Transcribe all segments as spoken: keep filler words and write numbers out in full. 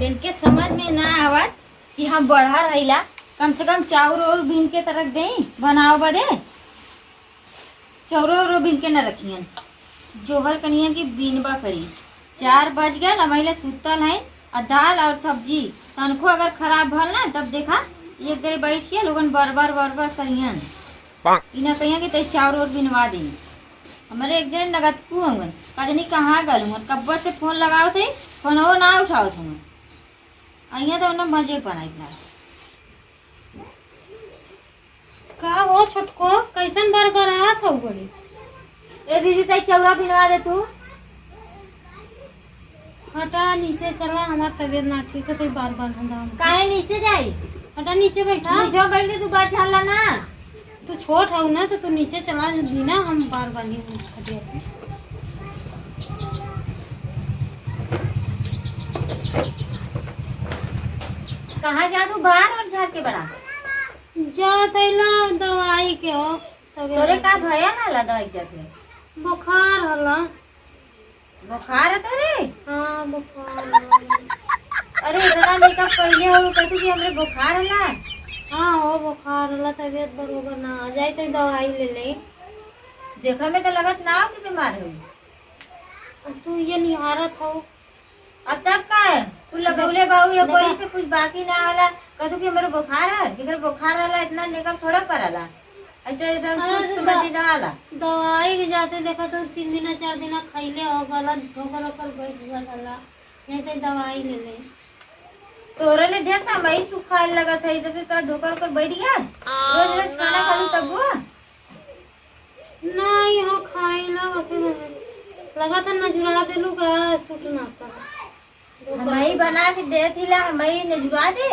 इनके समझ में ना आवत कि हम बड़हर हइला, कम से कम चाउर और बीन के त रख देई बनावे बदे। चाउरो उरो बीन के न रखियन, जोहर कनिया की बीनबा करी। चार बज गए, अब अइला सुतल है। आ दाल और सब्जी तनको अगर खराब भल ना, तब देखा एक घड़ी बैठ के लोगन बरबर बरबर करियन। ई ना कहिया कि तई चाउर और बिनवा दे। हमारे एक जने नगदकू हवन, का जनी कहाँ गल हवन, कब्बत से फोन लगावत है, फोनवो ना उठावत हवन। अइया तो उन्हें मजे बनाई ना। का हो छोटको, कैसन बरबरात हो बड़ी? ए दीदी, तई चौरा बिनवा दे तू। हटा, नीचे चला, हमार तबीयत ना ठीक है, तो बार बार हंगाम। काहे नीचे जाई? हटा, नीचे बैठा। नीचे बैठ के तू बात झाड़ ला ना। तू छोट हऊ ना, तो तू नीचे चला दीना, हम बार बार नहीं उठा दिया। कहाँ जा तू बार और झाड़ के बड़ा? जात हइला दवाई के हो, तबीयत तोरे का ठीक। भया ना ला दवाई जात है? बुखार हला। बुखार है तोरे? हाँ, बुखार हला। अरे, इतना मेकअप कइले हो, कहतू कि हमरे बुखार हला। हाँ, हो बुखार हला, तबीयत बरोबर ना, आ जाए तो दवाई ले ले। देखा में तो लगत ना हो कि बीमार हो। अब तू ये निहारत हो। अब तब का है? तू लगौले बाऊ, ये देखा। कोई से कुछ बाकी ना होला। कहतू कि हमरे बुखार है, जेकर बुखार रहला, इतना मेकअप थोड़ा करला। ऐसे एकदम अरे सुस्त तो मती ना होला। दवाई के जाते देखा तो तीन दिन, चार दिन खइले हो, गला ढोकर ओकर बैठ गल हला। ये तो दवाई ले ले। तोरे ले ढेर ना मई सुखाए लगत है, जब से तोरा ढोकर ओकर बैठ गया। रोज रोज खाना खालू तब वो। नहीं हो खाई ना, बाकी लगा था नजुरा देलू का सूट ना कर। हमई बना के देत हिला, हमई नजुरा दे।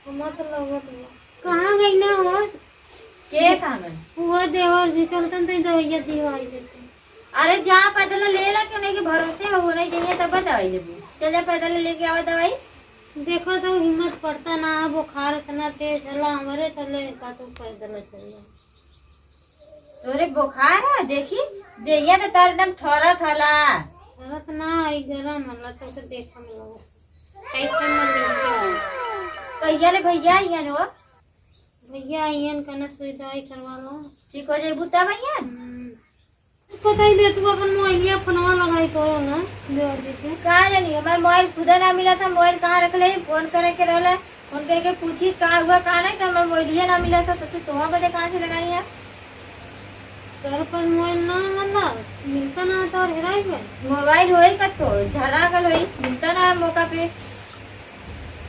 हमार तो लगत बा। कहाँ गई ना हो? के कहाँ गई? वो देवर जी चलतन तो दवाइया दिवाई देते। अरे जा पैदल ले ला, क्यों नहीं के भरोसे हो, नहीं जइहे तब दवाई लेबू। चल जा पैदल लेके आवा दवाई। देखो तो हिम्मत पड़ता ना, बुखार इतना तेज हला हमरे, तो ले का तू पैदल चल जा। तोरे बुखार है, देखी, देहिया तो तार एकदम ठरत हला। ठरत ना, ई गरम हला, तो के देखम लगो। कैसे मन लेके हो? कहिया ले भैया आइयन हो? भैया आइयन, कने सुई दवाई करवा लो। ठीक हो जाई बुता भैया? हम्म। बताई दे, तू अपन मोबाइलिया फोनवा लगाई करो ना, देवर जी के। का जानी, हमार मोबाइल खुदा ना मिला था, मोबाइल कहाँ रख ले, फोन करे के रहला, फोन करके पूछी का हुआ, का नहीं, तो हमार मोबाइलिया ना मिला था, तो फिर तोहरा बदे कहाँ से लगाई है? घर पर मोबाइल ना मिला, मिलता ना था और हेराई गए। मोबाइल होई कतो, धरा गल होई, मिलता ना है मौका पे।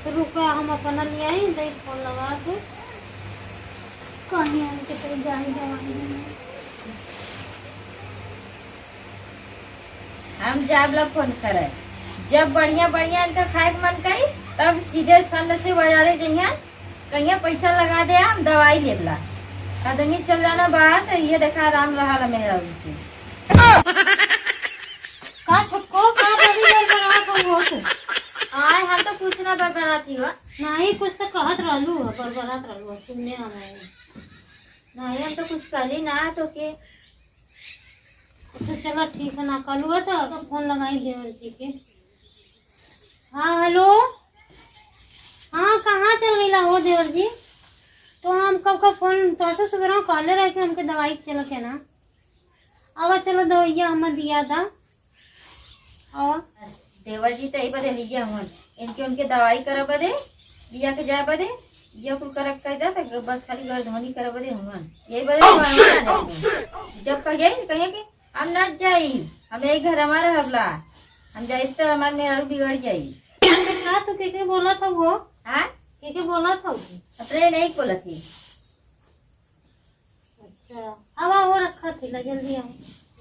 तो रुका, हम अपना ले आई, दे फोन लगा के। कहीं आन के तो जाई दवाई लेने। हम जाब ला फोन करे। जब बढ़िया बढ़िया इनका खाए के मन करी, तब सीधे संद से बाजारे जइहें, कहिया पैसा लगा दे, हम दवाई लेब ला। आदमी चल जाना बाहर, तो ये देखा आराम रहा ला मेहरा उनके। का छोटको, का बड़ी बड़बड़ात हो तू? आय, हम तो कुछ ना बड़बड़ाती हो। नहीं, कुछ तो कहत रहलू हो, बड़बड़ात रहलू हो, सुनने हम आए। नहीं, हम तो कुछ कहली ना तो के। अच्छा, चला ठीक है, ना कहलू है तो फोन लगाई देवर जी के। हाँ, हेलो। हाँ, कहाँ चल गईला हो देवर जी? तो हम कब कब फोन, तो ऐसे सुबह कहले रहे कि हमके दवाई चल के ना। आवा चलो दवाइया हमें दिया दा। आवा। देवर जी तो यही बदे हइया हुन, इनके उनके दवाई करे बदे, बिया के जाए बदे, ये कुल करे कह दे तो बस खाली घर धोनी करे बदे हुन। यही बदे हम ना जाते। जब कह जाई तो कहिए कि हम ना जाई, हम यही घर हमारा हबला, हम जाई तो हमार मेहरारू बिगड़ जाई। अच्छा, का तू के के बोला था वो? हाँ? के के बोला था वो? अपने नहीं बोला थी। अच्छा, आवा हो रखा थी ला, जल्दी आओ।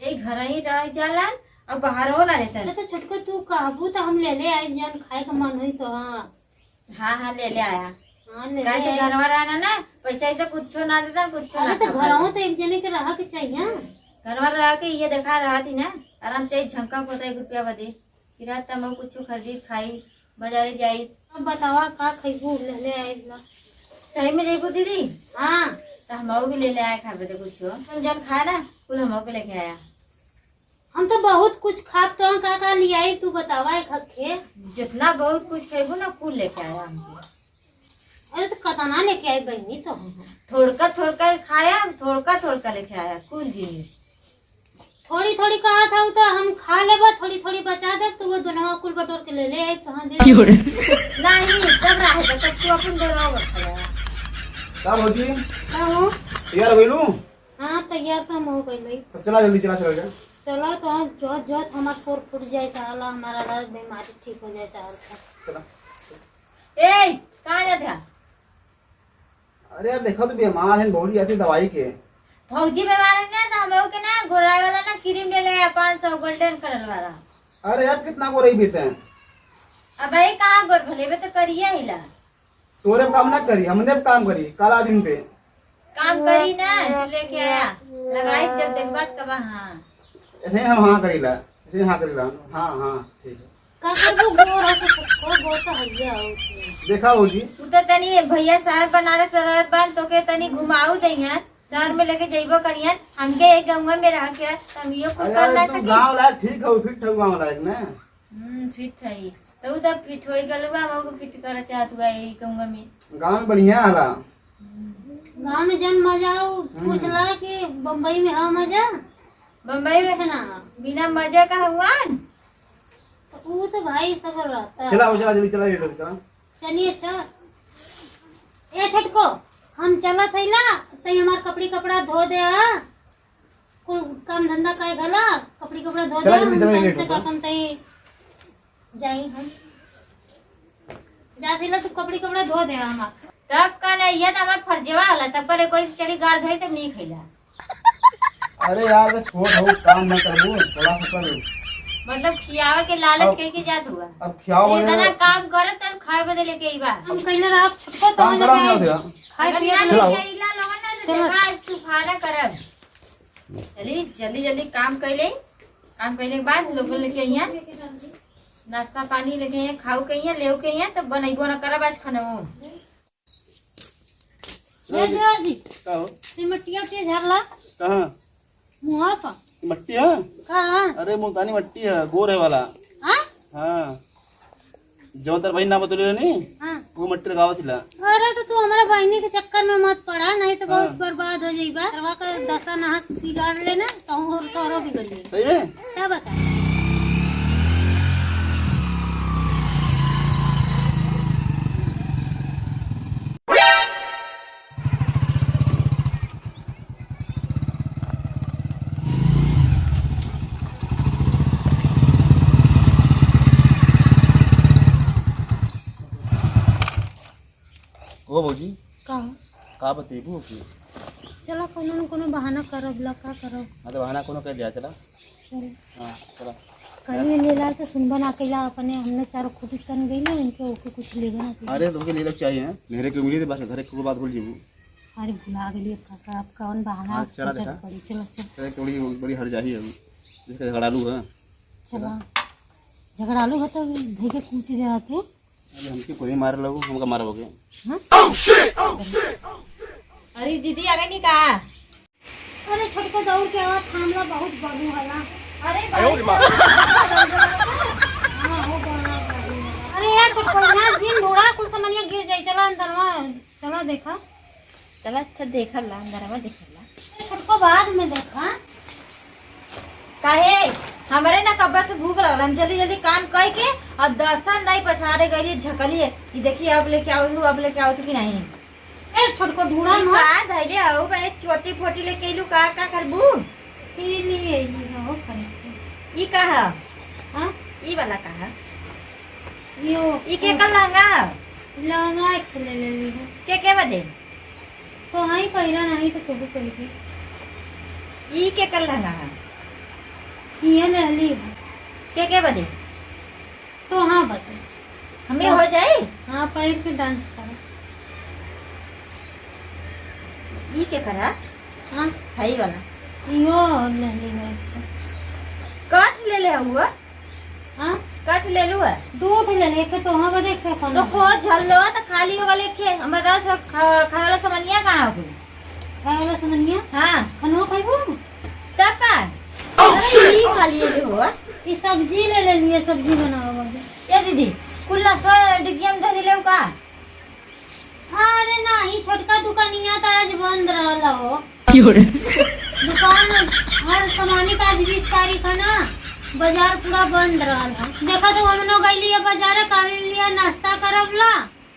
यही घर ही रह जाला, अब बाहर हो ना देता। अरे तो छोटको तू कहबू तो हम ले ले आई, जन खाए का मन होई तो। हाँ। हाँ, हाँ, ले ले आया। हाँ, ले ले कैसे आई। घरवा रहना ना, पैसा ऐसा कुछ ना देता, कुछ ना अरे तो खाता। घरवा तो एक जने के रहा के चाहिए। घरवा रहा के ये देखा रहा थी ना, आराम से झंका को तो एक रुपया बदे। फिर रात तमो कुछ खरीद खाई, बाजारे जाई। अब बतावा का खइबू, ले ले आई ना। सही में जइबू दीदी? हाँ। तो हमहू भी ले ले आए खाए बदे कुछ। तुम जन खाए ना, कुल हमहू के लेके आया। हम तो बहुत कुछ खाब, तो का का लियाई, तू बतावा एक हक के। जितना बहुत कुछ खेबू ना, कुल लेके आया हमके। अरे तो कतना लेके आई बहिनी तो? थोड़का थोड़का खाया, थोड़का थोड़का लेके आया, कुल जिनिस। थोड़ी थोड़ी कहा था तो हम खा लेबा, थोड़ी थोड़ी बचा देब, तो वो दोनों कुल बटोर के ले ले आई, तो हाँ दे। क्यों रे? नहीं, तब रहे, तब तू अपन दोनों खाया। का भौजी? का हो? तैयार हो गइलू? हाँ, तैयार तो हम हो गइल भाई। तब चला जल्दी, चला, चला जा। चला तो हम जोत जोत हमार शोर फूट जाए चाहला, हमारा रात बीमारी ठीक हो जाए चाहला। चला। ए, कहाँ जात है? अरे यार, देखा तो बीमार है, भौजी आती दवाई के। भौजी बीमार है ना, तो हम लोग के ना गोराई वाला ना क्रीम ले ले, पाँच सौ गोल्डन कलर वाला। अरे यार, कितना गोराई पीते हैं? अब भाई कहाँ गोर भले में तो करिया हिला। तोरे काम ना करी, हमने काम करी, काला दिन पे। काम करी ना, तू लेके आया। लगाई जब देखबा तब, हाँ। ऐसे ही हम हाँ करीला, ऐसे ही हाँ करीला, हाँ, हाँ, ठीक है। का करबो, गोर है तो सबको, गोर तो हइया हो तू। देखा भौजी। तू तो तनी भैया शहर बनारस रहत बान, तोके तनी घुमाऊ दइहन, शहर में लेके जइबो करिहन, हमके एक गौवा में रह के हम यो कुल अरे कर ना तू सकी। गाँव लायक ठीक हो, फिट हो गाँव लायक ना। हम्म, फिट है। तो उ तब फिट होई गल बा, हमको फिट करे चाहत हुआ यही कहूँगा मैं। गाँव में बढ़िया हला। गाँव में जन मजा हो, हम्म। पूछला कि बम्बई में हो मजा? बम्बई में कुछ ना। बिना मजा का हुआ न? तो उ तो भाई सब रहता है। चला, हो चला, जल्दी चला, लेट हो चला। चलिए, अच्छा। ए छोटको, हम चलत हईला, तई हमार कपड़ी कपड़ा धो दे, हाँ? कुल काम धंधा काहे घला, कपड़ी कपड़ा धो चला दे, जल्दी, हम चला, टाइम लेट से होता। अपन तई जाई हम। जा सिला तू कपड़ी कपड़ा धो दे हमार। तब का नहीं, ये तो हमार फर्जवा हला, सबकर एक ओर से चली गार धोई तब नहीं खैला। अरे यार, तो छोट हो, काम ना करबू, बड़ा होकर। मतलब खियावे के लालच अब, कह के जात हुआ। अब खियाओ ये बने इतना काम करत तब खाए बदे लेके आई बा। हम कहले रहा छोटको तो काम करा लेके ना आई। देगा। खाए अगर पिए ना के लेके आइला लोगन ना, तो चलो। देखा आज तू खाना करब। चली, जल्दी जल्दी काम कइले, काम कइले के बाद लोगन लेके अइहें, नाश्ता पानी लेके अइहें, खाऊ के अइहें, लेव के अइहें, तब बनइबो न करब आज खाना। ए देवर जी, का हो? ये मट्टिया उट्टिया झरला? कहाँ? मुँहा पर। मट्टी है? कहाँ? अरे मुल्तानी मट्टी है, गोर है वाला। हाँ? हाँ। जवन तार बहिन ना बतौले रहनी, हाँ। वो मट्टी लगावत हिला। अरे तो तू हमारा बहिनी के चक्कर में मत पड़ा, नहीं तो बहुत हाँ। बर्बाद हो जाइबा। सरवा का दशा नहस बिगाड़ लेना, तो और तोरो बिगड़ लेना। सही में? क्या बता? ओ भौजी, का? का बतेबू की? चला, कोनो न कोनो बहाना करब ला, का करब? हाँ, तो बहाना कोनो कर दिया, चला। चल। हाँ, चला। कहीं मेला तो सुनबा ना कैला, अपने हमने चारों खुटी तन गई ना, इनके ओके कुछ लेबे ना कैला। अरे, तो ओके ले लेके चाहिए, हैं? मेरे को मिली थी, बस घरे को बात बोल जीबू। अरे, भुला गेली अब काका, अब कौन बहाना हाँ, चला सोचत देखा। पड़ी। चला, चल। चला, थोड़ी, बड़ी हट जाही अब। जिसका झगड़ालू है। चला। झगड़ालू है तो धई के कूच दे तू। अरे, हमके कोई मारे लगो, हमका मारबो के? हाँ? अरे दीदी, आ गई नी का? अरे छोटको दौड़ के आवा, थामला बहुत बड़ू हला। अरे आयो रे माँ। हाँ, हो बड़ा बड़ू हला। अरे यार छोटको, यहाँ जिन ढूढ़ा कुल समनिया गिर जाई, चला अंदर में, चला देखा। चला अच्छा देखा ला, अंदर में देखा ला। अरे छोटको बाद में देखा। काहे? हमरे ना कब्बे से भूख लगल, हम जल्दी जल्दी काम कई के और दर्शन नहीं पछाड़े गइली झकली है कि देखी अब लेके आओ तू, अब लेके आओ तू कि नहीं। ए, छोटको ढूंढा ई मत। का धइले हऊ, बने चोटी फोटी लेके अइलू, का, का करबू? ई लिए अइली हो, करके। ई का ह? हाँ? ई वाला का ह? यो। ई के कर लहंगा ह? लहंगा एक ठे ले लेली हो। के, के बदे? तो हाँ ही पहिरा नहीं तो केहू पहिरी। ई के कर लहंगा ह? इहे लेली हो। के, के बदे? तो हाँ बता। हमें तो हो जाई? हाँ, पहिर के डांस करो। ई के करा? हाँ। हई वाला। इहो ले ली है। कट ले ले हुआ? हाँ। कट ले लू है? दो ठे ले ले, एक तो हाँ बदे, एक तो तो को झल्लो तो खाली हो गले खे। हम बता सब खा-, खाए वाला समनिया कहाँ हो गई? खाए वाला समनिया? हाँ। खनवा खाइबू? तब का? अरे ई का लिए ले हो? ई सब्जी ले ले लिए, सब्जी बनावे बदे। ए दीदी, कुल नसवा डिग्गिया में धरी लेउ का? अरे नाही, छोटका दुकानिया त आज बंद रहल हो। क्यों रे? दुकान हर सामानी का आज बीस तारीख है ना, बाजार पूरा बंद रहल है। देखा तो हमनो गइली है बाजारे, काल लिया नाश्ता करब ला,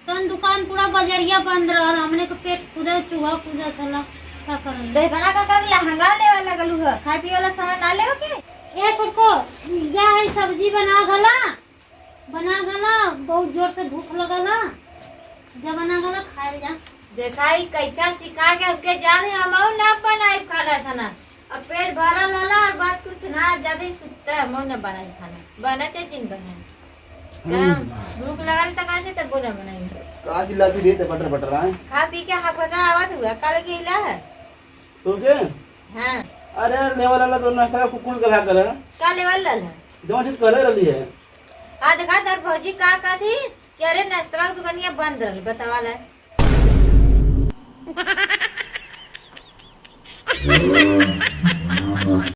तन दुकान पूरा बजरिया बंद रहल, हमने के पेट कूदे, चूहा कूदत हला, का करल? तो एकरा का कर लहंगा लेवे लगलू ह, खाए पिए वाला सामान ना लेवे के? ए छोटको, जा है सब्जी बना घला, बना घला, बहुत जोर से भूख लगल ह, जा बना घला, खाए जा। देखा, ई कैसा सिखा के हमके जा रहे, हम और ना बनाई खाना खाना। अब पेट भरल रहला और बात कुछ ना, ज्यादा ही सुत्ता है, मन न बनाई खाना। बना चाहे जिन बना। हम्म। काम, भूख लगल त कैसे तब बोला बनाई। का चिल्लाती रे, ते बटर बटर आए। खा पी के हाफटा आवत हुआ, काल के इला है। तो के? हाँ। अरे यार, लेवल वाला तो नाश्ता का कुकुर का भा करे। का लेवल लाल है? जौन चीज कहले रहली है। आ देखा, तार भौजी का कहत ही कि अरे, नाश्ता की दुकानिया बंद रहल, बतावा ला।